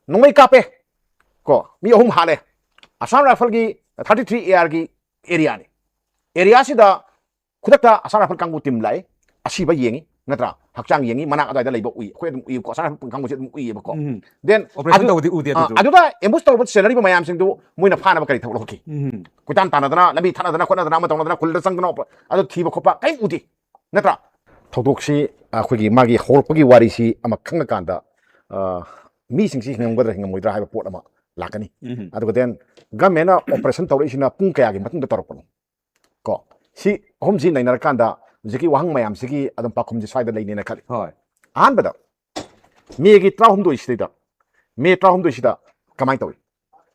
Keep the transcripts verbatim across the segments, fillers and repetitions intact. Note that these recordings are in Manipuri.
ꯅꯣꯡꯃꯩ ꯀꯥꯞꯄꯦ꯫ ꯀꯣ, ꯃꯤ ꯑꯍꯨꯝ ꯍꯥꯠꯂꯦ꯫ ꯑꯁꯥꯝ ꯔꯥꯏꯐꯜꯒꯤ ꯊꯥꯔꯇꯤ ꯊ꯭ꯔꯤ ꯑꯦ ꯑꯥꯔꯒꯤ ꯑꯦꯔꯤꯌꯥꯅꯤ꯫ ꯑꯦꯔꯤꯌꯥꯁꯤꯗ ꯈꯨꯗꯛꯇ ꯑꯁꯥꯝ ꯔꯥꯏꯐꯜ ꯀꯥꯡꯕꯨ ꯇꯤꯝ ꯂꯥꯛꯏ꯫ ꯑꯁꯤꯕ ꯌꯦꯡꯉꯤ, ꯅꯠꯇ꯭ꯔꯥ? ꯍꯛꯆꯥꯡ ꯌꯦꯡꯉꯤ, ꯃꯅꯥꯛ ꯑꯗꯨꯋꯥꯏꯗ ꯂꯩꯕ ꯎꯏ꯫ ꯑꯩꯈꯣꯏ ꯑꯗꯨꯝ ꯎꯏꯀꯣ, ꯑꯁꯥꯝ ꯔꯥꯏꯐꯜ ꯀꯥꯡꯕꯨꯁꯦ ꯑꯗꯨꯝ ꯎꯏꯌꯦꯕꯀꯣ꯫ ꯎꯝ꯫ Then ꯑꯣꯄꯔꯦꯁꯟ ꯑꯗꯨ, ꯇꯧꯕꯗꯤ ꯎꯗꯦ ꯑ, ꯑꯗꯨꯁꯨ꯫ ꯑꯗꯨꯗ ꯑꯦꯝꯕꯨꯁ ꯇꯧꯕ ꯆꯦꯟꯅꯔꯤꯕ ꯃꯌꯥꯝꯁꯤꯡꯗꯨ ꯃꯣꯏꯅ ꯐꯥꯅꯕ ꯀꯔꯤ ꯊꯕꯛ ꯂꯧꯈꯠꯈꯤ? ꯎꯝ꯫ ꯀꯣꯏꯇꯥꯟ ꯇꯥꯟꯅꯗꯅ, ꯂꯝꯕꯤ ꯊꯠꯅꯗꯅ ꯈꯣꯠꯅꯗꯅ, ꯑꯃ ꯇꯧꯅꯗꯅ, ꯈꯨꯜꯗ ꯆꯪꯗꯅ ꯑꯗꯨ ꯊꯤꯕ ꯈꯣꯠꯄ ꯀꯔꯤꯝ ꯎꯗꯦ, ꯅꯠꯇ꯭ꯔꯥ? ꯊꯧꯗꯣꯛꯁꯤ ꯑꯩꯈꯣꯏꯒꯤ ꯃꯥꯒꯤ ꯍꯧꯔꯛꯄꯒꯤ ꯋꯥꯔꯤꯁꯤ ꯑꯃ ꯈꯪꯉꯀꯥꯟꯗ, ꯑ, ꯃꯤꯁꯤꯡꯁꯤ ꯍꯤꯡꯉꯝꯒꯗ꯭ꯔꯥ ꯍꯤꯡꯉꯝꯃꯣꯏꯗ꯭ꯔꯥ ꯍꯥꯏꯕ ꯄꯣꯠ ꯑꯃ ꯂꯥꯛꯀꯅꯤ꯫ ꯎꯝ꯫ ꯑꯗꯨꯒ then ꯒꯃꯦꯟꯅ ꯑꯣꯄꯔꯦꯁꯟ ꯇꯧꯔꯛꯏꯁꯤꯅ ꯄꯨꯡ ꯀꯌꯥꯒꯤ ꯃꯇꯨꯡꯗ ꯇꯧꯔꯛꯄꯅꯣ? ꯀꯣ, ꯁꯤ ꯑꯍꯨꯝꯁꯤ ꯅꯩꯅꯔꯀꯥꯟꯗ ꯍꯧꯖꯤꯛꯀꯤ ꯋꯥꯍꯪ ꯃꯌꯥꯝꯁꯤꯒꯤ ꯑꯗꯨꯝ ꯄꯥꯎꯈꯨꯝꯁꯤ ꯁ꯭ꯋꯥꯏꯗ ꯂꯩꯅꯦꯅ ꯈꯜꯂꯤ꯫ ꯍꯣꯏ꯫ ꯑꯍꯥꯟꯕꯗ ꯃꯦꯒꯤ ꯇꯔꯥꯍꯨꯝꯗꯣꯏꯁꯤꯗꯩꯗ, ꯃꯦ ꯇꯔꯥꯍꯨꯝꯗꯣꯏꯁꯤꯗ ꯀꯃꯥꯏꯅ ꯇꯧꯏ?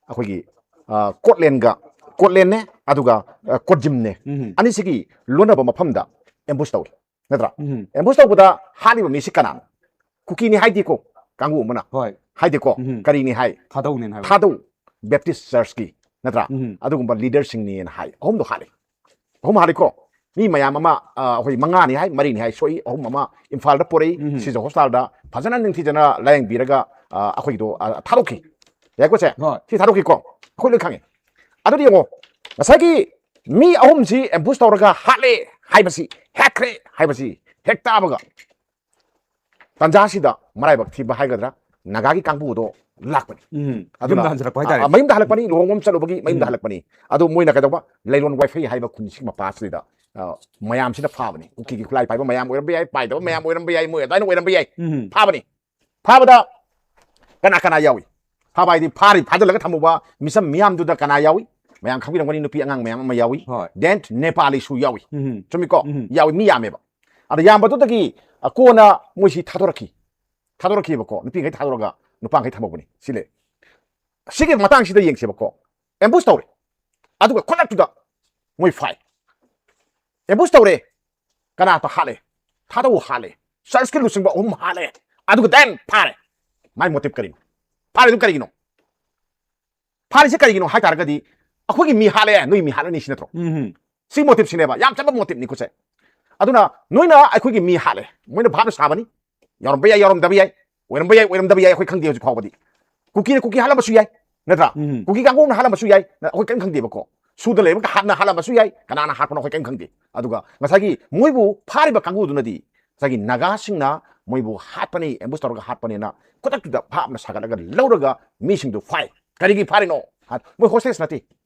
ꯑꯩꯈꯣꯏꯒꯤ, ꯑ, ꯀꯣꯠꯂꯦꯟꯒ, ꯀꯣꯠꯂꯦꯟꯅꯦ, ꯑꯗꯨꯒ, ꯑ, ꯀꯣꯠꯖꯤꯝꯅꯦ, ꯎꯝ꯫ ꯑꯅꯤꯁꯤꯒꯤ ꯂꯣꯟꯅꯕ ꯃꯐꯝꯗ ꯑꯦꯝꯕꯨꯁ ꯇꯧꯏ, ꯅꯠꯇ꯭ꯔꯥ? ꯎꯝ꯫ ꯑꯦꯝꯕꯨꯁ ꯇꯧꯕꯗ ꯍꯥꯠꯂꯤꯕ ꯃꯤꯁꯤ ꯀꯅꯥꯅꯣ? ꯀꯨꯀꯤꯅꯤ ꯍꯥꯏꯗꯦꯀꯣ, ꯀꯥꯡꯕꯨ ꯑꯃꯅ꯫ ꯍꯣꯏ꯫ ꯍꯥꯏꯗꯦꯀꯣ? ꯎꯝ꯫ ꯀꯔꯤꯅꯤ ꯍꯥꯏ? ꯊꯥꯗꯧꯅꯦꯅ ꯍꯥꯏꯕ꯫ ꯊꯥꯗꯧ, ꯕꯦꯞꯇꯤꯁ ꯆꯔꯆꯀꯤ, ꯅꯠꯇ꯭ꯔꯥ? ꯎꯝ꯫ ꯑꯗꯨꯒꯨꯝꯕ ꯂꯤꯗꯔꯁꯤꯡꯅꯤꯅ ꯍꯥꯏ꯫ ꯑꯍꯨꯝꯗꯣ ꯍꯥꯠꯂꯤ꯫ ꯑꯍꯨꯝ ꯍꯥꯠꯂꯤꯀꯣ? ꯃꯤ ꯃꯌꯥꯝ ꯑꯃ, ꯑ, ꯑꯩꯈꯣꯏ ꯃꯉꯥꯅꯤ ꯍꯥꯏ, ꯃꯔꯤꯅꯤ ꯍꯥꯏ, ꯁꯣꯛꯏ, ꯑꯍꯨꯝ ꯑꯃ ꯏꯝꯐꯥꯜꯗ ꯄꯣꯔꯛꯏ, ꯎꯝ꯫ ꯁꯤꯖ ꯍꯣꯁꯄꯤꯇꯥꯜꯗ ꯐꯖꯅ ꯅꯤꯡꯊꯤꯖꯅ ꯂꯥꯌꯦꯡꯕꯤꯔꯒ, ꯑ, ꯑꯩꯈꯣꯏꯒꯤꯗꯣ, ꯑ, ꯊꯥꯗꯣꯛꯈꯤ꯫ ꯌꯥꯏꯀꯣ ꯁꯦ? ꯍꯣꯏ꯫ ꯁꯤ ꯊꯥꯗꯣꯛꯈꯤꯀꯣ? ꯑꯩꯈꯣꯏ ꯂꯣꯏ ꯈꯪꯉꯤ꯫ ꯑꯗꯨꯗꯤ ꯌꯦꯡꯉꯣ, ꯉꯁꯥꯏꯒꯤ ꯃꯤ ꯑꯍꯨꯝꯁꯤ ꯑꯦꯝꯕꯨꯁ ꯇꯧꯔꯒ ꯍꯥꯠꯂꯦ ꯍꯥꯏꯕꯁꯤ, ꯍꯦꯛꯈ꯭ꯔꯦ ꯍꯥꯏꯕꯁꯤ ꯍꯦꯛ ꯇꯥꯕꯒ, ꯇꯥꯟꯖꯥꯁꯤꯗ ꯃꯔꯥꯏꯕꯛ ꯊꯤꯕ ꯍꯥꯏꯒꯗ꯭ꯔꯥ, ꯅꯥꯒꯥꯒꯤ ꯀꯥꯡꯕꯨꯗꯣ ꯂꯥꯛꯄꯅꯤ꯫ ꯎꯝ꯫ ꯑꯗꯨꯅ, ꯃꯌꯨꯝꯗ ꯍꯟꯖꯤꯜꯂꯛꯄ ꯍꯥꯏꯇꯥꯔꯦ꯫ ꯑ, ꯃꯌꯨꯝꯗ ꯍꯜꯂꯛꯄꯅꯤ, ꯂꯨꯍꯣꯡꯕ ꯑꯃ ꯆꯠꯂꯨꯕꯒꯤ ꯃꯌꯨꯝꯗ ꯎꯝ꯫ ꯍꯜꯂꯛꯄꯅꯤ꯫ ꯑꯗꯨ ꯃꯣꯏꯅ ꯀꯩꯗꯧꯕ? ꯂꯩꯔꯣꯟ ꯋꯥꯏꯐꯩ ꯍꯥꯏꯕ ꯈꯨꯟꯁꯤꯒꯤ ꯃꯄꯥꯁꯤꯗ, ꯑ, ꯃꯌꯥꯝꯁꯤꯅ ꯐꯥꯕꯅꯤ꯫ ꯀꯨꯀꯤꯒꯤ ꯈꯨꯠꯂꯥꯏ ꯄꯥꯏꯕ ꯃꯌꯥꯝ ꯑꯣꯏꯔꯝꯕ ꯌꯥꯏ, ꯄꯥꯏꯗꯕ ꯃꯌꯥꯝ ꯑꯣꯏꯔꯝꯕ ꯌꯥꯏ, ꯃꯣꯏ ꯑꯗꯨꯃꯥꯏꯅ ꯑꯣꯏꯔꯝꯕ ꯌꯥꯏ꯫ ꯎꯝ꯫ ꯐꯥꯕꯅꯤ꯫ ꯐꯥꯕꯗ ꯀꯅꯥ ꯀꯅꯥ ꯌꯥꯎꯏ? ꯐꯥꯕ ꯍꯥꯏꯗꯤ ꯐꯥꯔꯤ, ꯐꯥꯖꯤꯜꯂꯒ ꯊꯝꯃꯨꯕ ꯃꯤꯆꯝ ꯃꯤꯌꯥꯝꯗꯨꯗ ꯀꯅꯥ ꯌꯥꯎꯏ? ꯃꯌꯥꯝ ꯈꯪꯕꯤꯔꯝꯒꯅꯤ, ꯅꯨꯄꯤ ꯑꯉꯥꯡ ꯃꯌꯥꯝ ꯑꯃ ꯌꯥꯎꯏ꯫ ꯍꯣꯏ꯫ Then ꯅꯦꯄꯥꯂꯤꯁꯨ ꯌꯥꯎꯏ꯫ ꯎꯝ꯫ ꯆꯨꯝꯃꯤꯀꯣ? ꯎꯝ꯫ ꯌꯥꯎꯏ, ꯃꯤ ꯌꯥꯝꯃꯦꯕ꯫ ꯑꯗ ꯌꯥꯝꯕꯗꯨꯗꯒꯤ, ꯑ, ꯀꯣꯟꯅ ꯃꯣꯏꯁꯤ ꯊꯥꯗꯣꯔꯛꯈꯤ꯫ ꯊꯥꯗꯣꯔꯛꯈꯤꯕꯀꯣ, ꯅꯨꯄꯤꯈꯩ ꯊꯥꯗꯣꯔꯒ ꯅꯨꯄꯥꯈꯩ ꯊꯝꯍꯧꯕꯅꯤ꯫ ꯁꯤ ꯂꯩ꯫ ꯁꯤꯒꯤ ꯃꯇꯥꯡꯁꯤꯗ ꯌꯦꯡꯁꯦꯕꯀꯣ꯫ ꯑꯦꯝꯕꯨꯁ ꯇꯧꯔꯦ꯫ ꯑꯗꯨꯒ ꯈꯨꯗꯛꯇꯨꯗ ꯃꯣꯏ ꯐꯥꯏ꯫ ꯑꯦꯝꯕꯨꯁ ꯇꯧꯔꯦ꯫ ꯀꯅꯥꯇ ꯍꯥꯠꯂꯦ? ꯊꯥꯗꯧ ꯍꯥꯠꯂꯦ꯫ ꯆꯔꯆꯀꯤ ꯂꯨꯆꯤꯡꯕ ꯑꯍꯨꯝ ꯍꯥꯠꯂꯦ꯫ ꯑꯗꯨꯒ then ꯐꯥꯔꯦ꯫ ꯃꯥꯏ ꯃꯣꯇꯤꯞ ꯀꯔꯤꯅꯣ? ꯐꯥꯔꯤꯗꯨ ꯀꯔꯤꯒꯤꯅꯣ? ꯐꯥꯔꯤꯁꯦ ꯀꯔꯤꯒꯤꯅꯣ ꯍꯥꯏ ꯇꯥꯔꯒꯗꯤ, ꯑꯩꯈꯣꯏꯒꯤ ꯃꯤ ꯍꯥꯠꯂꯦ, ꯅꯣꯏ ꯃꯤ ꯍꯥꯠꯂꯅꯤ ꯁꯤ ꯅꯠꯇ꯭ꯔꯣ? ꯎꯝ꯫ ꯁꯤ ꯃꯣꯇꯤꯞꯁꯤꯅꯦꯕ, ꯌꯥꯝ ꯆꯝꯕ ꯃꯣꯇꯤꯞꯅꯤꯀꯣ ꯁꯦ꯫ ꯑꯗꯨꯅ ꯅꯣꯏꯅ ꯑꯩꯈꯣꯏꯒꯤ ꯃꯤ ꯍꯥꯠꯂꯦ, ꯃꯣꯏꯅ ꯚꯥꯞꯅ ꯁꯥꯕꯅꯤ, ꯌꯥꯎꯔꯝꯕ ꯌꯥꯏ, ꯌꯥꯎꯔꯝꯗꯕ ꯌꯥꯏ, ꯑꯣꯏꯔꯝꯕ ꯌꯥꯏ, ꯑꯣꯏꯔꯝꯗꯕ ꯌꯥꯏ, ꯑꯩꯈꯣꯏ ꯈꯪꯗꯦ ꯍꯧꯖꯤꯛ ꯐꯥꯎꯕꯗꯤ꯫ ꯀꯨꯀꯤꯅ ꯀꯨꯀꯤ ꯍꯥꯠꯂꯝꯕꯁꯨ ꯌꯥꯏ, ꯅꯠꯇ꯭ꯔꯥ? ꯎꯝ꯫ ꯀꯨꯀꯤ ꯀꯥꯡꯕꯨꯅ ꯍꯥꯠꯂꯝꯕꯁꯨ ꯌꯥꯏ, ꯑꯩꯈꯣꯏ ꯀꯔꯤꯝ ꯈꯪꯗꯦꯕꯀꯣ꯫ ꯁꯨꯗ ꯂꯩꯕ ꯍꯥꯠꯅ ꯍꯥꯠꯂꯝꯕꯁꯨ ꯌꯥꯏ, ꯀꯅꯥꯅ ꯍꯥꯠꯄꯅꯣ ꯑꯩꯈꯣꯏ ꯀꯔꯤꯝ ꯈꯪꯗꯦ꯫ ꯑꯗꯨꯒ ꯉꯁꯥꯏꯒꯤ ꯃꯣꯏꯕꯨ ꯐꯥꯔꯤꯕ ꯀꯥꯡꯕꯨꯗꯨꯅꯗꯤ ꯉꯁꯥꯏꯒꯤ ꯅꯥꯒꯥꯁꯤꯡꯅ ꯃꯣꯏꯕꯨ ꯍꯥꯠꯄꯅꯤ, ambush ꯇꯧꯔꯒ ꯍꯥꯠꯄꯅꯤꯅ ꯈꯨꯗꯛꯇꯨꯗ ꯚꯥꯞꯅ ꯁꯥꯒꯠꯂꯒ ꯂꯧꯔꯒ ꯃꯤꯁꯤꯡꯗꯨ ꯐꯥꯏ꯫ ꯀꯔꯤꯒꯤ ꯐꯥꯔꯤꯅꯣ? ꯍꯥ, ꯃꯣꯏ hostage ꯅꯠꯇꯦ꯫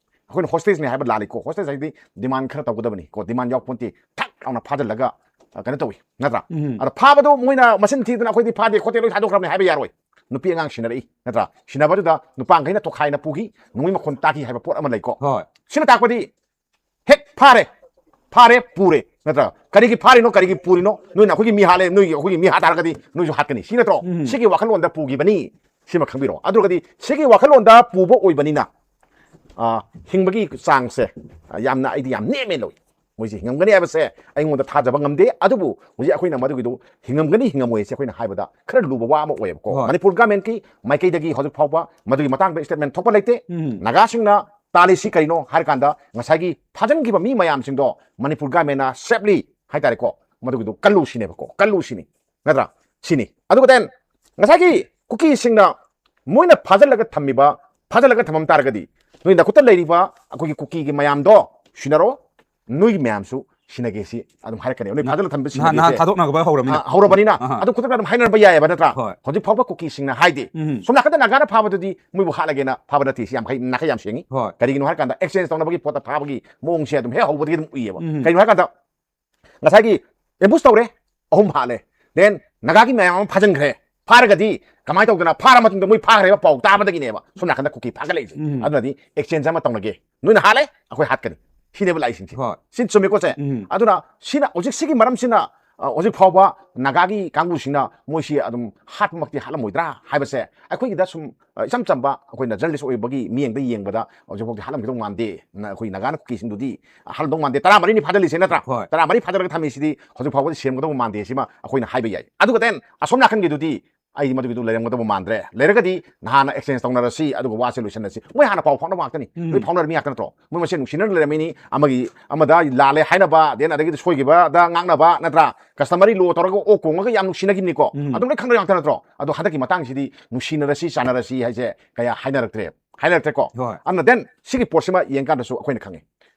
ꯑꯩꯈꯣꯏꯅ hostage ꯅꯤ ꯍꯥꯏꯕ ꯂꯥꯜꯂꯤꯀꯣ꯫ Hostage ꯍꯥꯏꯗꯤ demand ꯈꯔ ꯇꯧꯒꯗꯕꯅꯤ ꯀꯣ, demand ꯌꯥꯎꯄꯣꯟꯇꯦ꯫ ꯊꯛ ꯂꯥꯎꯅ ꯐꯥꯖꯤꯜꯂꯒ, ꯑ, ꯀꯩꯅꯣ ꯇꯧꯏ, ꯅꯠꯇ꯭ꯔꯥ? ꯎꯝ꯫ ꯑꯗ ꯐꯥꯕꯗꯣ ꯃꯣꯏꯅ ꯃꯆꯤꯟ ꯊꯤꯗꯅ "ꯑꯩꯈꯣꯏꯗꯤ ꯐꯥꯗꯦ ꯈꯣꯠꯇꯦ, ꯂꯣꯏ ꯊꯥꯗꯣꯛꯈ꯭ꯔꯕꯅꯤ" ꯍꯥꯏꯕ ꯌꯥꯔꯣꯏ꯫ ꯅꯨꯄꯤ ꯑꯉꯥꯡ ꯁꯤꯟꯅꯔꯛꯏ, ꯅꯠꯇ꯭ꯔꯥ? ꯁꯤꯟꯅꯕꯗꯨꯗ ꯅꯨꯄꯥꯈꯩꯅ ꯇꯣꯈꯥꯏꯅ ꯄꯨꯈꯤ, ꯅꯣꯡꯃꯩ ꯃꯈꯣꯟ ꯇꯥꯈꯤ ꯍꯥꯏꯕ ꯄꯣꯠ ꯑꯃ ꯂꯩꯀꯣ꯫ ꯍꯣꯏ꯫ ꯁꯤꯅ ꯇꯥꯛꯄꯗꯤ ꯍꯦꯛ ꯐꯥꯔꯦ, ꯐꯥꯔꯦ, ꯄꯨꯔꯦ, ꯅꯠꯇ꯭ꯔꯥ? ꯀꯔꯤꯒꯤ ꯐꯥꯔꯤꯅꯣ, ꯀꯔꯤꯒꯤ ꯄꯨꯔꯤꯅꯣ? ꯅꯣꯏꯅ ꯑꯩꯈꯣꯏꯒꯤ ꯃꯤ ꯍꯥꯠꯂꯦ, ꯅꯣꯏꯒꯤ, ꯑꯩꯈꯣꯏꯒꯤ ꯃꯤ ꯍꯥꯠ ꯇꯥꯔꯒꯗꯤ ꯅꯣꯏꯁꯨ ꯍꯥꯠꯀꯅꯤ, ꯁꯤ ꯅꯠꯇ꯭ꯔꯣ? ꯎꯝ꯫ ꯁꯤꯒꯤ ꯋꯥꯈꯜꯂꯣꯟꯗ ꯄꯨꯈꯤꯕꯅꯤ, ꯁꯤꯃ ꯈꯪꯕꯤꯔꯣ꯫ ꯑꯗꯨꯒꯗꯤ ꯁꯤꯒꯤ ꯋꯥꯈꯜꯂꯣꯟꯗ ꯄꯨꯕ ꯑꯣꯏꯕꯅꯤꯅ, ꯑ, ꯍꯤꯡꯕꯒꯤ ꯆꯥꯡꯁꯦ, ꯑ, ꯌꯥꯝꯅ, ꯑꯩꯗꯤ ꯌꯥꯝ ꯅꯦꯝꯃꯦ ꯂꯧꯏ꯫ ꯃꯣꯏꯁꯦ ꯍꯤꯡꯉꯝꯒꯅꯤ ꯍꯥꯏꯕꯁꯦ ꯑꯩꯉꯣꯟꯗ ꯊꯥꯖꯕ ꯉꯝꯗꯦ꯫ ꯑꯗꯨꯕꯨ ꯍꯧꯖꯤꯛ ꯑꯩꯈꯣꯏꯅ ꯃꯗꯨꯒꯤꯗꯨ ꯍꯤꯡꯉꯝꯒꯅꯤ ꯍꯤꯡꯉꯝꯃꯣꯏꯁꯦ ꯑꯩꯈꯣꯏꯅ ꯍꯥꯏꯕꯗ ꯈꯔ ꯂꯨꯕ ꯋꯥ ꯑꯃ ꯑꯣꯏꯌꯦꯕꯀꯣ꯫ ꯍꯣꯏ꯫ ꯃꯅꯤꯄꯨꯔ government ꯀꯤ ꯃꯥꯏꯀꯩꯗꯒꯤ ꯍꯧꯖꯤꯛ ꯐꯥꯎꯕ ꯃꯗꯨꯒꯤ ꯃꯇꯥꯡꯗ statement ꯊꯣꯛꯄ ꯂꯩꯇꯦ꯫ ꯎꯝ꯫ ꯅꯥꯒꯥꯁꯤꯡꯅ ꯇꯥꯜꯂꯤꯁꯤ ꯀꯔꯤꯅꯣ ꯍꯥꯏꯔ ꯀꯥꯟꯗ ꯉꯁꯥꯏꯒꯤ ꯐꯥꯖꯤꯟꯈꯤꯕ ꯃꯤ ꯃꯌꯥꯝꯁꯤꯡꯗꯣ ꯃꯅꯤꯄꯨꯔ government ꯅ safely ꯍꯥꯏꯇꯥꯔꯦꯀꯣ, ꯃꯗꯨꯒꯤꯗꯨ ꯀꯜꯂꯨ ꯁꯤꯅꯦꯕꯀꯣ, ꯀꯜꯂꯨ ꯁꯤꯅꯤ, ꯅꯠꯇ꯭ꯔꯥ? ꯁꯤꯅꯤ꯫ ꯑꯗꯨꯒ then ꯉꯁꯥꯏꯒꯤ ꯀꯨꯀꯤꯁꯤꯡꯅ ꯃꯣꯏꯅ ꯐꯥꯖꯤꯜꯂꯒ ꯊꯝꯃꯤꯕ, ꯐꯥꯖꯤꯜꯂꯒ ꯊꯝꯃꯝ ꯇꯥꯔꯒꯗꯤ ꯅꯣꯏ ꯅꯈꯨꯠꯇ ꯂꯩꯔꯤꯕ ꯑꯩꯈꯣꯏꯒꯤ ꯀꯨꯀꯤꯒꯤ ꯃꯌꯥꯝꯗꯣ ꯁꯤꯟꯅꯔꯣ, ꯅꯣꯏꯒꯤ ꯃꯌꯥꯝꯁꯨ ꯁꯤꯟꯅꯒꯦ ꯁꯤ ꯑꯗꯨꯝ ꯍꯥꯏꯔꯛꯀꯅꯦꯕ꯫ ꯅꯣꯏ ꯅꯍꯥꯟ, ꯐꯥꯖꯤꯜꯂꯒ ꯊꯝꯕ ꯅꯍꯥꯟ, ꯅꯍꯥꯟ ꯁꯤꯟꯅꯒꯦꯁꯦ, ꯊꯥꯗꯣꯛꯅꯕ ꯍꯧꯔꯕꯅꯤꯅ꯫ ꯑ, ꯍꯧꯔꯕꯅꯤꯅ ꯑꯍꯥ꯫ ꯑꯗꯨ ꯈꯨꯗꯛꯇ ꯑꯗꯨꯝ ꯍꯥꯏꯅꯔꯝꯕ ꯌꯥꯏꯑꯕ, ꯅꯠꯇ꯭ꯔꯥ? ꯍꯣꯏ꯫ ꯍꯧꯖꯤꯛ ꯐꯥꯎꯕ ꯀꯨꯀꯤꯁꯤꯡꯅ ꯍꯥꯏꯗꯦ꯫ ꯎꯝ꯫ ꯁꯣꯝ ꯅꯥꯀꯟꯗ ꯅꯥꯒꯥꯅ ꯐꯥꯕꯗꯨꯗꯤ ꯃꯣꯏꯕꯨ ꯍꯥꯠꯂꯒꯦꯅ ꯐꯥꯕ ꯅꯠꯇꯦ, ꯁꯤ ꯌꯥꯝ ꯍꯩ-, ꯅꯥꯈꯩ ꯌꯥꯝ ꯁꯦꯡꯉꯤ꯫ ꯍꯣꯏ꯫ ꯀꯔꯤꯒꯤꯅꯣ ꯍꯥꯏꯔ ꯀꯥꯟꯗ exchange ꯇꯧꯅꯕꯒꯤ ꯄꯣꯠꯇ ꯐꯥꯕꯒꯤ ꯃꯑꯣꯡꯁꯦ ꯑꯗꯨꯝ ꯍꯦꯛ ꯍꯧꯕꯗꯒꯤ ꯑꯗꯨꯝ ꯎꯏꯌꯦꯕ꯫ ꯎꯝ꯫ ꯀꯩꯅꯣ ꯍꯥꯏꯔ ꯀꯥꯟꯗ ꯉꯁꯥꯏꯒꯤ ambush ꯇꯧꯔꯦ, ꯑꯍꯨꯝ ꯍꯥꯠꯂꯦ, then ꯅꯥꯒꯥꯒꯤ ꯃꯌꯥꯝ ꯑꯃ ꯐꯥꯖꯤꯟꯈ꯭ꯔꯦ꯫ ꯐꯥꯔꯒꯗꯤ ꯀꯃꯥꯏꯅ ꯇꯧꯗꯅ ꯐꯥꯔ ꯃꯇꯨꯡꯗ ꯃꯣꯏ ꯐꯥꯈ꯭ꯔꯦꯕ ꯄꯥꯎ ꯇꯥꯕꯗꯒꯤꯅꯦꯕ ꯁꯣꯝ ꯅꯥꯀꯟꯗ ꯀꯨꯀꯤ ꯐꯥꯒꯠꯂꯛꯏꯁꯦ꯫ ꯎꯝ꯫ ꯑꯗꯨꯅꯗꯤ exchange ꯑꯃ ꯇꯧꯅꯒꯦ, ꯅꯣꯏꯅ ꯍꯥꯠꯂꯦ ꯑꯩꯈꯣꯏ ꯍꯥꯠꯀꯅꯤ, ꯁꯤꯅꯦꯕ ꯂꯥꯛꯏꯁꯤꯡꯁꯦ꯫ ꯍꯣꯏ꯫ ꯁꯤ ꯆꯨꯝꯃꯦꯀꯣ ꯁꯦ? ꯎꯝ꯫ ꯑꯗꯨꯅ ꯁꯤꯅ ꯍꯧꯖꯤꯛ ꯁꯤꯒꯤ ꯃꯔꯝꯁꯤꯅ, ꯑ, ꯍꯧꯖꯤꯛ ꯐꯥꯎꯕ ꯅꯥꯒꯥꯒꯤ ꯀꯥꯡꯕꯨꯁꯤꯡꯅ ꯃꯣꯏꯁꯤ ꯑꯗꯨꯝ ꯍꯥꯠꯄꯃꯛꯇꯤ ꯍꯥꯠꯂꯝꯃꯣꯏꯗ꯭ꯔꯥ ꯍꯥꯏꯕꯁꯦ ꯑꯩꯈꯣꯏꯒꯤꯗ ꯁꯨꯝ, ꯑ, ꯏꯆꯝ ꯆꯝꯕ ꯑꯩꯈꯣꯏꯅ journalist ꯑꯣꯏꯕꯒꯤ ꯃꯤꯠꯌꯦꯡꯗ ꯌꯦꯡꯕꯗ ꯍꯧꯖꯤꯛ ꯐꯥꯎꯗꯤ ꯍꯥꯠꯂꯝꯈꯤꯗꯧ ꯃꯥꯟꯗꯦ꯫ ꯅ-, ꯑꯩꯈꯣꯏ ꯅꯥꯒꯥꯅ ꯀꯨꯀꯤꯁꯤꯡꯗꯨꯗꯤ ꯍꯥꯠꯂꯝꯗꯧ ꯃꯥꯟꯗꯦ꯫ ꯇꯔꯥꯃꯔꯤꯅꯤ ꯐꯥꯖꯤꯜꯂꯤꯁꯦ, ꯅꯠꯇ꯭ꯔꯥ? ꯍꯣꯏ꯫ ꯇꯔꯥꯃꯔꯤ ꯐꯥꯖꯤꯜꯂꯒ ꯊꯝꯃꯤꯁꯤꯗꯤ ꯍꯧꯖꯤꯛ ꯐꯥꯎꯕꯗꯤ ꯁꯦꯝꯒꯗꯧꯕ ꯃꯥꯟꯗꯦ, ꯁꯤꯃ ꯑꯩꯈꯣꯏꯅ ꯍꯥꯏꯕ ꯌꯥꯏ꯫ ꯑꯗꯨꯒ then ꯑꯁꯣꯝ ꯅꯥꯀꯟꯒꯤꯗꯨꯗꯤ ꯑꯩꯗꯤ ꯃꯗꯨꯒꯤꯗꯨ ꯂꯩꯔꯝꯒꯗꯕ ꯃꯥꯟꯗ꯭ꯔꯦ꯫ ꯂꯩꯔꯒꯗꯤ ꯅꯍꯥꯟꯅ exchange ꯇꯧꯅꯔꯁꯤ, ꯑꯗꯨꯒ ꯋꯥꯁꯦ ꯂꯣꯏꯁꯤꯟꯅꯁꯤ꯫ ꯃꯣꯏ ꯍꯥꯟꯅ ꯄꯥꯎ ꯐꯥꯎꯅꯕ ꯉꯥꯛꯇꯅꯤ꯫ ꯎꯝ꯫ ꯂꯣꯏ ꯐꯥꯎꯅꯔ ꯃꯤ ꯉꯥꯛꯇ ꯅꯠꯇ꯭ꯔꯣ? ꯃꯣꯏ ꯃꯁꯦꯟ ꯅꯨꯡꯁꯤꯅꯅ ꯂꯩꯔꯝꯃꯤꯅꯤ꯫ ꯑꯃꯒꯤ, ꯑꯃꯗ ꯂꯥꯜꯂꯦ ꯍꯥꯏꯅꯕ, then ꯑꯗꯒꯤꯗꯤ ꯁꯣꯏꯈꯤꯕꯗ ꯉꯥꯡꯅꯕ, ꯅꯠꯇ꯭ꯔꯥ? Customary law ꯇꯧꯔꯒ ꯑꯣꯛ ꯀꯣꯡꯉꯒ ꯌꯥꯝ ꯅꯨꯡꯁꯤꯅꯈꯤꯕꯅꯤꯀꯣ꯫ ꯎꯝ꯫ ꯑꯗꯨꯝ ꯂꯣꯏ ꯈꯪꯅꯔ ꯉꯥꯛꯇ ꯅꯠꯇ꯭ꯔꯣ? ꯑꯗꯣ ꯍꯟꯗꯛꯀꯤ ꯃꯇꯥꯡꯁꯤꯗꯤ ꯅꯨꯡꯁꯤꯅꯔꯁꯤ, ꯆꯥꯟꯅꯔꯁꯤ ꯍꯥꯏꯁꯦ ꯀꯌꯥ ꯍꯥꯏꯅꯔꯛꯇ꯭ꯔꯦ, ꯍꯥꯏꯅꯔꯛꯇ꯭ꯔꯦꯀꯣ꯫ ꯍꯣꯏ꯫ ꯑꯗꯨꯅ then ꯁꯤꯒꯤ ꯄꯣꯠꯁꯤꯃ ꯌꯦꯡꯀꯥꯟꯗꯁꯨ ꯑꯩꯈꯣꯏꯅ ꯈꯪꯉꯤ꯫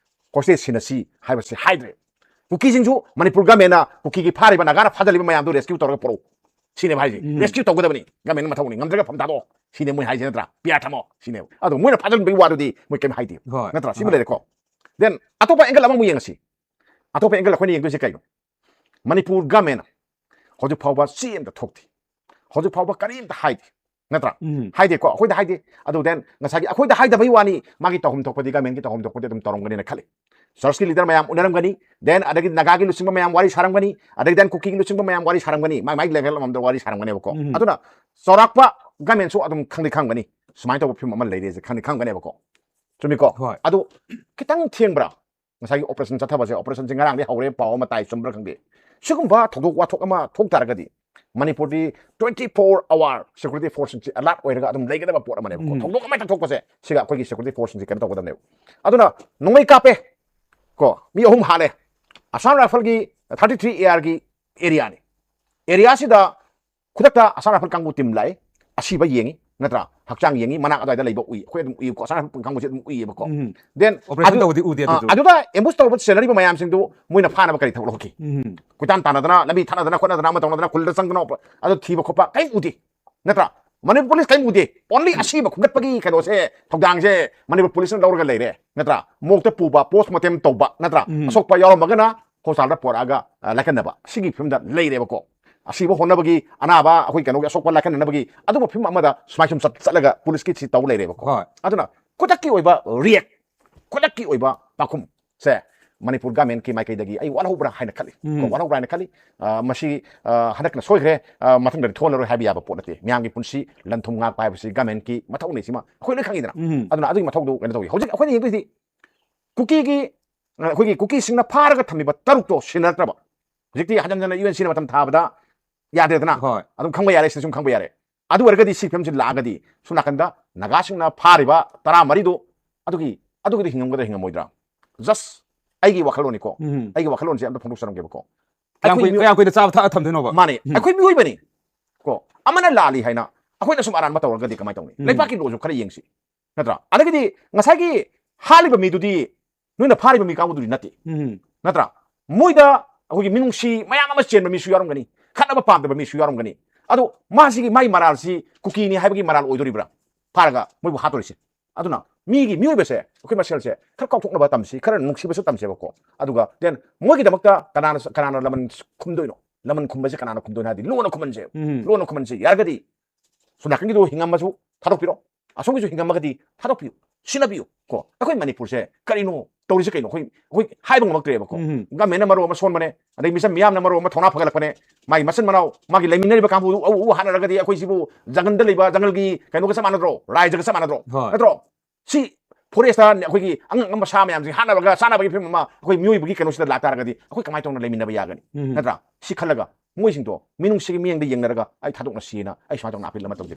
Hostage ꯁꯤꯟꯅꯁꯤ ꯍꯥꯏꯕꯁꯤ ꯍꯥꯏꯗ꯭ꯔꯦ꯫ ꯀꯨꯀꯤꯁꯤꯡꯁꯨ ꯃꯅꯤꯄꯨꯔ government ꯅ ꯀꯨꯀꯤꯒꯤ ꯐꯥꯔꯤꯕ ꯅꯥꯒꯥꯅ ꯐꯥꯖꯜꯂꯤꯕ ꯃꯌꯥꯝꯗꯨ rescue ꯇꯧꯔꯒ ꯄꯨꯔꯛꯎ ꯁꯤꯅꯦꯕ ꯍꯥꯏꯁꯦ꯫ ꯎꯝ꯫ Rescue ꯇꯧꯒꯗꯕꯅꯤ, government ꯅ ꯃꯊꯧꯅꯤ, ꯉꯝꯗ꯭ꯔꯒ ꯐꯝ ꯊꯥꯗꯣꯛꯑꯣ ꯁꯤꯅꯦ ꯃꯣꯏ ꯍꯥꯏꯁꯦ, ꯅꯠꯇ꯭ꯔꯥ? P R ꯊꯝꯃꯣ ꯁꯤꯅꯦꯕ꯫ ꯑꯗꯣ ꯃꯣꯏꯅ ꯐꯥꯖꯤꯟꯕꯒꯤ ꯋꯥꯗꯨꯗꯤ ꯃꯣꯏ ꯀꯩꯝ ꯍꯥꯏꯗꯦ, ꯍꯣꯏ, ꯅꯠꯇ꯭ꯔꯥ? ꯁꯤꯃ ꯍꯣꯏ꯫ ꯂꯩꯔꯦꯀꯣ꯫ Then ꯑꯇꯣꯞꯄ angle ꯑꯃꯃꯨꯛ ꯌꯦꯡꯉꯁꯤ꯫ ꯑꯇꯣꯞꯄ angle ꯑꯩꯈꯣꯏꯅ ꯌꯦꯡꯗꯣꯏꯁꯦ ꯀꯩꯅꯣ? ꯃꯅꯤꯄꯨꯔ government ꯅ ꯍꯧꯖꯤꯛ ꯐꯥꯎꯕ ꯆꯦ ꯑꯝꯇ ꯊꯣꯛꯇꯦ, ꯍꯧꯖꯤꯛ ꯐꯥꯎꯕ ꯀꯔꯤꯝꯇ ꯍꯥꯏꯗꯦ, ꯅꯠꯇ꯭ꯔꯥ? ꯎꯝ꯫ ꯍꯥꯏꯗꯦꯀꯣ, ꯑꯩꯈꯣꯏꯗ ꯍꯥꯏꯗꯦ꯫ ꯑꯗꯨ then ꯉꯁꯥꯏꯒꯤ ꯑꯩꯈꯣꯏꯗ ꯍꯥꯏꯗꯕꯩ ꯋꯥꯅꯤ, ꯃꯥꯒꯤ ꯇꯧꯐꯝ ꯊꯣꯛꯄꯗꯤ, government ꯀꯤ ꯇꯧꯐꯝ ꯊꯣꯛꯄꯗꯤ ꯑꯗꯨꯝ ꯇꯧꯔꯝꯒꯅꯤꯅ ꯈꯜꯂꯤ꯫ Church ꯀꯤ leader ꯃꯌꯥꯝ ꯎꯅꯔꯝꯒꯅꯤ, then ꯑꯗꯒꯤ ꯅꯥꯒꯥꯒꯤ ꯂꯨꯆꯤꯡꯕ ꯃꯌꯥꯝ ꯋꯥꯔꯤ ꯁꯥꯔꯝꯒꯅꯤ, ꯑꯗꯒꯤ then ꯀꯨꯀꯤꯒꯤ ꯂꯨꯆꯤꯡꯕ ꯃꯌꯥꯝ ꯋꯥꯔꯤ ꯁꯥꯔꯝꯒꯅꯤ, ꯃꯥꯏ ꯃꯥꯏ level ꯑꯃꯃꯝꯗ ꯋꯥꯔꯤ ꯁꯥꯔꯝꯒꯅꯦꯕꯀꯣ꯫ ꯎꯝ꯫ ꯑꯗꯨꯅ ꯆꯥꯎꯔꯥꯛꯄ government ꯁꯨ ꯑꯗꯨꯝ ꯈꯪꯗꯤ ꯈꯪꯒꯅꯤ, ꯁꯨꯃꯥꯏꯅ ꯇꯧꯕ ꯐꯤꯕꯝ ꯑꯃ ꯂꯩꯔꯦꯁꯦ ꯈꯪꯗꯤ ꯈꯪꯒꯅꯦꯕꯀꯣ꯫ ꯆꯨꯝꯃꯤꯀꯣ? ꯍꯣꯏ꯫ ꯑꯗꯨ ꯈꯤꯇꯪ ꯊꯦꯡꯕ꯭ꯔꯥ? ꯉꯁꯥꯏꯒꯤ operation ꯆꯠꯊꯕꯁꯦ, operation ꯁꯦ ꯉꯔꯥꯡꯗꯤ ꯍꯧꯔꯦ, ꯄꯥꯎ ꯑꯃ ꯇꯥꯏ, ꯆꯨꯝꯕ꯭ꯔꯥ ꯈꯪꯗꯦ꯫ ꯁꯤꯒꯨꯝꯕ ꯊꯧꯗꯣꯛ ꯋꯥꯊꯣꯛ ꯑꯃ ꯊꯣꯛ ꯇꯥꯔꯒꯗꯤ ꯃꯅꯤꯄꯨꯔꯗꯤ twenty four hour security force ꯁꯤꯡꯁꯦ alert ꯑꯣꯏꯔꯒ ꯑꯗꯨꯝ ꯂꯩꯒꯗꯕ ꯄꯣꯠ ꯑꯃꯅꯦꯕꯀꯣ꯫ ꯎꯝ꯫ ꯊꯧꯗꯣꯛ ꯑꯃ ꯊꯣꯛꯄꯁꯦ ꯁꯤꯒ ꯑꯩꯈꯣꯏꯒꯤ security force ꯁꯤꯡꯁꯦ ꯀꯩꯅꯣ ꯇꯧꯒꯗꯕꯅꯦꯕ꯫ ꯑꯗꯨꯅ ꯅꯣꯡꯃꯩ ꯀꯥꯞꯄꯦ ꯀꯣ, ꯃꯤ ꯑꯍꯨꯝ ꯍꯥꯠꯂꯦ꯫ Assam Rifle ꯒꯤ thirty three A R ꯒꯤ area ꯅꯤ꯫ Area ꯁꯤꯗ ꯈꯨꯗꯛꯇ Assam Rifle ꯀꯥꯡꯕꯨ team ꯂꯥꯛꯏ, ꯑꯁꯤꯕ ꯌꯦꯡꯉꯤ, ꯅꯠꯇ꯭ꯔꯥ? ꯍꯛꯆꯥꯡ ꯌꯦꯡꯉꯤ, ꯃꯅꯥꯛ ꯑꯗꯨꯋꯥꯏꯗ ꯂꯩꯕ ꯎꯏ, ꯑꯩꯈꯣꯏ ꯑꯗꯨꯝ ꯎꯏꯀꯣ, Assam Rifle ꯀꯥꯡꯕꯨꯁꯦ ꯑꯗꯨꯝ ꯎꯏꯌꯦꯕꯀꯣ꯫ ꯎꯝ꯫ Then operation ꯑꯗꯨ, ꯇꯧꯕꯗꯤ ꯎꯗꯦ ꯑ, ꯑꯗꯨꯗꯨ꯫ ꯑꯗꯨꯗ ambush ꯇꯧꯕ ꯆꯦꯟꯅꯔꯤꯕ ꯃꯌꯥꯝꯁꯤꯡꯗꯨ ꯃꯣꯏꯅ ꯐꯥꯅꯕ ꯀꯔꯤ ꯊꯕꯛ ꯂꯧꯈꯠꯈꯤ? ꯎꯝ꯫ ꯀꯣꯏꯇꯥꯟ ꯇꯥꯟꯅꯗꯅ, ꯂꯝꯕꯤ ꯊꯠꯅꯗꯅ ꯈꯣꯠꯅꯗꯅ, ꯑꯃ ꯇꯧꯅꯗꯅ, ꯈꯨꯜꯗ ꯆꯪꯗꯅ, ꯑꯗꯨ ꯊꯤꯕ ꯈꯣꯠꯄ ꯀꯔꯤꯝ ꯎꯗꯦ, ꯅꯠꯇ꯭ꯔꯥ? ꯃꯅꯤꯄꯨꯔ police ꯀꯔꯤꯝ ꯎꯗꯦ꯫ Only ꯑꯁꯤꯕ ꯈꯨꯝꯒꯠꯄꯒꯤ ꯀꯩꯅꯣꯁꯦ, ꯊꯧꯗꯥꯡꯁꯦ ꯃꯅꯤꯄꯨꯔ police ꯅ ꯂꯧꯔꯒ ꯂꯩꯔꯦ, ꯅꯠꯇ꯭ꯔꯥ? ꯃꯣꯛꯇ ꯄꯨꯕ, post mortem ꯇꯧꯕ, ꯅꯠꯇ꯭ꯔꯥ? ꯎꯝ꯫ ꯑꯁꯣꯛꯄ ꯌꯥꯎꯔꯝꯃꯒꯅ hospital ꯗ ꯄꯨꯔꯛꯑꯒ, ꯑ, ꯂꯥꯏꯀꯠꯅꯕ, ꯁꯤꯒꯤ ꯐꯤꯕꯝꯗ ꯂꯩꯔꯦꯕꯀꯣ꯫ ꯑꯁꯤꯕ ꯍꯣꯠꯅꯕꯒꯤ, ꯑꯅꯥꯕ, ꯑꯩꯈꯣꯏ ꯀꯩꯅꯣꯒꯤ ꯑꯁꯣꯛꯄ ꯂꯥꯏꯀꯠꯅꯅꯕꯒꯤ ꯑꯗꯨꯒꯨꯝꯕ ꯐꯤꯕꯝ ꯑꯃꯗ ꯁꯨꯃꯥꯏ ꯁꯨꯝ ꯆꯠ-, ꯆꯠꯂꯒ police ꯀꯤ ꯁꯤ ꯇꯧ ꯂꯩꯔꯦꯕꯀꯣ꯫ ꯍꯣꯏ꯫ ꯑꯗꯨꯅ ꯈꯨꯗꯛꯀꯤ ꯑꯣꯏꯕ react, ꯈꯨꯗꯛꯀꯤ ꯑꯣꯏꯕ ꯄꯥꯎꯈꯨꯝꯁꯦ ꯃꯅꯤꯄꯨꯔ government ꯀꯤ ꯃꯥꯏꯀꯩꯗꯒꯤ ꯑꯩ ꯋꯥꯠꯍꯧꯕ꯭ꯔꯥ ꯍꯥꯏꯅ ꯈꯜꯂꯤ꯫ ꯎꯝ꯫ ꯀꯣ, ꯋꯥꯠꯍꯧꯕ꯭ꯔꯥ ꯍꯥꯏꯅ ꯈꯜꯂꯤ꯫ ꯑ, ꯃꯁꯤ, ꯑ, ꯍꯟꯗꯛꯅ ꯁꯣꯏꯈ꯭ꯔꯦ, ꯑ, ꯃꯊꯪꯗꯗꯤ ꯊꯣꯛꯍꯜꯂꯔꯣꯏ ꯍꯥꯏꯕ ꯌꯥꯕ ꯄꯣꯠ ꯅꯠꯇꯦ꯫ ꯃꯤꯌꯥꯝꯒꯤ ꯄꯨꯟꯁꯤ, ꯂꯟ ꯊꯨꯝ ꯉꯥꯛꯄ ꯍꯥꯏꯕꯁꯤ government ꯀꯤ ꯃꯊꯧꯅꯤ, ꯁꯤꯃ ꯑꯩꯈꯣꯏ ꯂꯣꯏ ꯈꯪꯉꯤꯗꯅ꯫ ꯎꯝ꯫ ꯑꯗꯨꯅ ꯑꯗꯨꯒꯤ ꯃꯊꯧꯗꯨ ꯀꯩꯅꯣ ꯇꯧꯋꯤ꯫ ꯍꯧꯖꯤꯛ ꯑꯩꯈꯣꯏꯅ ꯌꯦꯡꯗꯣꯏꯁꯤ ꯀꯨꯀꯤꯒꯤ, ꯑ, ꯑꯩꯈꯣꯏꯒꯤ ꯀꯨꯀꯤꯁꯤꯡꯅ ꯐꯥꯔꯒ ꯊꯝꯃꯤꯕ ꯇꯔꯨꯛꯇꯣ ꯁꯤꯟꯅꯔꯛꯇ꯭ꯔꯕ꯫ ꯍꯧꯖꯤꯛꯇꯤ ꯍꯟꯖꯟ ꯍꯟꯖꯟꯅ U N C ꯅ ꯃꯇꯝ ꯊꯥꯕꯗ ꯌꯥꯗꯦꯗꯅ꯫ ꯍꯣꯏ ꯑꯗꯨꯝ ꯈꯪꯕ ꯌꯥꯔꯦ, ꯁꯤꯗ ꯁꯨꯝ ꯈꯪꯕ ꯌꯥꯔꯦ꯫ ꯑꯗꯨ ꯑꯣꯏꯔꯒꯗꯤ ꯁꯤ ꯐꯤꯕꯝꯁꯤ ꯂꯥꯛꯑꯒꯗꯤ ꯁꯣꯝ ꯅꯥꯀꯟꯗ ꯅꯥꯒꯥꯁꯤꯡꯅ ꯐꯥꯔꯤꯕ ꯇꯔꯥ ꯃꯔꯤꯗꯨ ꯑꯗꯨꯒꯤ ꯑꯗꯨꯒꯤꯗꯤ ꯍꯤꯡꯉꯝꯒꯗ꯭ꯔꯥ ꯍꯤꯡꯉꯝꯃꯣꯏꯗ꯭ꯔꯥ? Just ꯑꯩꯒꯤ ꯋꯥꯈꯜꯂꯣꯟꯅꯤꯀꯣ꯫ ꯎꯝ ꯑꯩꯒꯤ ꯋꯥꯈꯜꯂꯣꯟꯁꯦ ꯑꯝꯇ ꯐꯣꯡꯗꯣꯛꯆꯔꯝꯒꯦꯕꯀꯣ꯫ ꯀꯌꯥꯝ ꯑꯩꯈꯣꯏ ꯀꯨꯏ- ꯃꯤꯑꯣꯏ- ꯀꯌꯥꯝ ꯀꯨꯏꯅ ꯆꯥꯕ ꯊꯛꯑ ꯊꯝꯗꯣꯏꯅꯣꯕ? ꯃꯥꯅꯦ, ꯎꯝ. ꯑꯩꯈꯣꯏ ꯃꯤꯑꯣꯏꯕꯅꯤ ꯀꯣ꯫ ꯑꯃꯅ ꯂꯥꯜꯂꯤ ꯍꯥꯏꯅ ꯑꯩꯈꯣꯏꯅ ꯁꯨꯝ ꯑꯔꯥꯟꯕ ꯇꯧꯔꯒꯗꯤ ꯀꯃꯥꯏꯅ ꯇꯧꯅꯤ? ꯎꯝ. ꯂꯩꯕꯥꯛꯀꯤ ꯂꯣꯁꯨ ꯈꯔ ꯌꯦꯡꯁꯤ, ꯅꯠꯇ꯭ꯔꯥ? ꯑꯗꯒꯤꯗꯤ ꯉꯁꯥꯏꯒꯤ ꯍꯥꯠꯂꯤꯕ ꯃꯤꯗꯨꯗꯤ ꯅꯣꯏꯅ ꯐꯥꯔꯤꯕ ꯃꯤ ꯀꯥꯡꯕꯨꯗꯨꯗꯤ ꯅꯠꯇꯦ, ꯎꯝ. ꯅꯠꯇ꯭ꯔꯥ? ꯃꯣꯏꯗ ꯑꯩꯈꯣꯏꯒꯤ ꯃꯤꯅꯨꯡꯁꯤ ꯃꯌꯥꯝ ꯑꯃ ꯆꯦꯟꯕ ꯃꯤꯁꯨ ꯌꯥꯎꯔꯝꯒꯅꯤ, ꯈꯠꯅꯕ ꯄꯥꯝꯗꯕ ꯃꯤꯁꯨ ꯌꯥꯎꯔꯝꯒꯅꯤ꯫ ꯑꯗꯣ ꯃꯥꯁꯤꯒꯤ, ꯃꯥꯒꯤ ꯃꯔꯥꯜꯁꯤ ꯀꯨꯀꯤꯅꯤ ꯍꯥꯏꯕꯒꯤ ꯃꯔꯥꯜ ꯑꯣꯏꯗꯣꯔꯤꯕ꯭ꯔꯥ ꯐꯥꯔꯒ ꯃꯣꯏꯕꯨ ꯍꯥꯠꯇꯣꯔꯤꯁꯦ? ꯑꯗꯨꯅ ꯃꯤꯒꯤ, ꯃꯤꯑꯣꯏꯕꯁꯦ ꯑꯩꯈꯣꯏ ꯃꯁꯦꯜꯁꯦ ꯈꯔ ꯀꯥꯎꯊꯣꯛꯅꯕ ꯇꯝꯁꯤ, ꯈꯔ ꯅꯨꯡꯁꯤꯕꯁꯨ ꯇꯝꯁꯦꯕꯀꯣ꯫ ꯑꯗꯨꯒ then ꯃꯣꯏꯒꯤꯗꯃꯛꯇ ꯀꯅꯥꯅ, ꯀꯅꯥꯅ ꯂꯃꯟ ꯈꯨꯝꯗꯣꯏꯅꯣ? ꯂꯃꯟ ꯈꯨꯝꯕꯁꯦ ꯀꯅꯥꯅ ꯈꯨꯝꯗꯣꯏꯅꯣ ꯍꯥꯏꯗꯤ ꯂꯣꯟꯅ ꯈꯨꯝꯍꯟꯁꯦꯕ꯫ ꯎꯝ. ꯂꯣꯟꯅ ꯈꯨꯝꯍꯟꯁꯦ꯫ ꯌꯥꯔꯒꯗꯤ ꯁꯣꯝ ꯅꯥꯀꯟꯒꯤꯗꯣ ꯍꯤꯡꯉꯝꯃꯁꯨ ꯊꯥꯗꯣꯛꯄꯤꯔꯣ, ꯑꯁꯣꯝꯒꯤꯁꯨ ꯍꯤꯡꯉꯝꯃꯒꯗꯤ ꯊꯥꯗꯣꯛꯄꯤꯌꯨ, ꯁꯤꯟꯅꯕꯤꯌꯨ ꯀꯣ꯫ ꯑꯩꯈꯣꯏ ꯃꯅꯤꯄꯨꯔꯁꯦ ꯀꯔꯤꯅꯣ ꯇꯧꯔꯤꯁꯦ? ꯀꯩꯅꯣ? ꯑꯩꯈꯣꯏ, ꯑꯩꯈꯣꯏ ꯍꯥꯏꯕ ꯉꯝꯃꯛꯇ꯭ꯔꯦꯕꯀꯣ꯫ ꯎꯝ. Governmentꯅ ꯃꯔꯣꯟ ꯑꯃ ꯁꯣꯟꯕꯅꯦ, ꯑꯗꯩ ꯃꯤꯆꯝ ꯃꯤꯌꯥꯝꯅ ꯃꯔꯣꯟ ꯑꯃ ꯊꯧꯅꯥ ꯐꯒꯠꯂꯛꯄꯅꯦ, ꯃꯥꯒꯤ ꯃꯆꯤꯟ ꯃꯅꯥꯎ, ꯃꯥꯒꯤ ꯂꯩꯃꯤꯟꯅꯔꯤꯕ ꯀꯥꯡꯕꯨꯗꯨ ꯎ ꯎ ꯍꯥꯠꯅꯔꯒꯗꯤ ꯑꯩꯈꯣꯏꯁꯤꯕꯨ ꯖꯪꯒꯜꯗ ꯂꯩꯕ ꯖꯪꯒꯜꯒꯤ ꯀꯩꯅꯣꯒ ꯆꯞ ꯃꯥꯟꯅꯗ꯭ꯔꯣ? ꯔꯥꯏꯖꯒ ꯆꯞ ꯃꯥꯟꯅꯗ꯭ꯔꯣ? ꯍꯣꯏ. ꯅꯠꯇ꯭ꯔꯣ? ꯁꯤ forestꯇ ꯑꯩꯈꯣꯏꯒꯤ ꯑꯉꯛ ꯑꯉꯛꯄ ꯁꯥ ꯃꯌꯥꯝꯁꯤ ꯍꯥꯠꯅꯔꯒ ꯆꯥꯅꯕꯒꯤ ꯐꯤꯕꯝ ꯑꯃ ꯑꯩꯈꯣꯏ ꯃꯤꯑꯣꯏꯕꯒꯤ ꯀꯩꯅꯣꯁꯤꯗ ꯂꯥꯛꯇꯥꯔꯒꯗꯤ ꯑꯩꯈꯣꯏ ꯀꯃꯥꯏꯅ ꯇꯧꯅ ꯂꯩꯃꯤꯟꯅꯕ ꯌꯥꯒꯅꯤ? ꯎꯝ. ꯅꯠꯇ꯭ꯔꯥ? ꯁꯤ ꯈꯜꯂꯒ ꯃꯣꯏꯁꯤꯡꯗꯣ ꯃꯤꯅꯨꯡꯁꯤꯒꯤ ꯃꯤꯠꯌꯦꯡꯗ ꯌꯦꯡꯅꯔꯒ ꯑꯩ ꯊꯥꯗꯣꯛꯅꯁꯤꯅ ꯑꯩ ꯁꯨꯃꯥꯏꯅ ꯇꯧꯅ appeal ꯑꯃ ꯇꯧꯖꯒꯦ꯫